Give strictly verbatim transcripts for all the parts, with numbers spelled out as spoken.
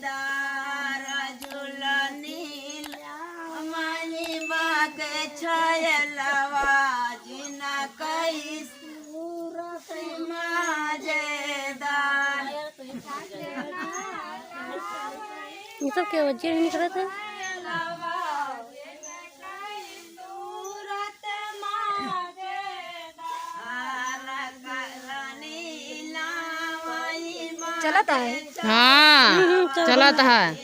दार झुलनी महिमा के छायलवा जिन कई सूरत मजेदार। ये सब क्या वजह निकला था? चलता है। हाँ, हम्म, चलता चलता है।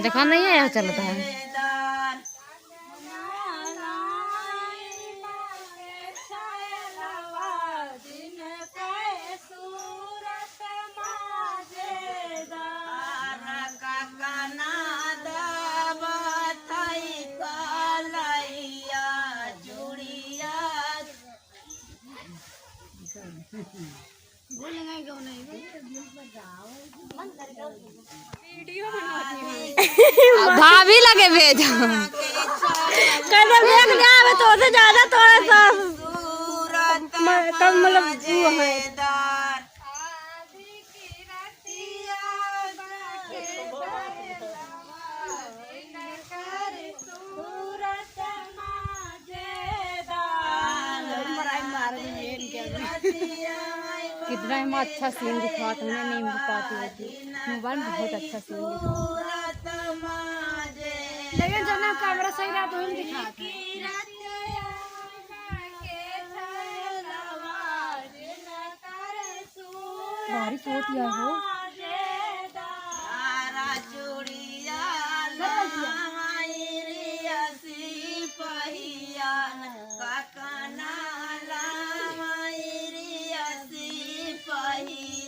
देखा नहीं है, यहाँ चलता है। भाभी लगे भेज। कदम देख ले, आवे तो से ज्यादा थोड़ा सा म-, कम, मतलब, वो है। कितना एमा अच्छा सीन दिखात है ना, नींबू पाती होती। मोबाइल में बहुत अच्छा सीन दिखात है। लेकिन जब ना कैमरा सही रहा तो हम दिखात है। बारिश होती है हो।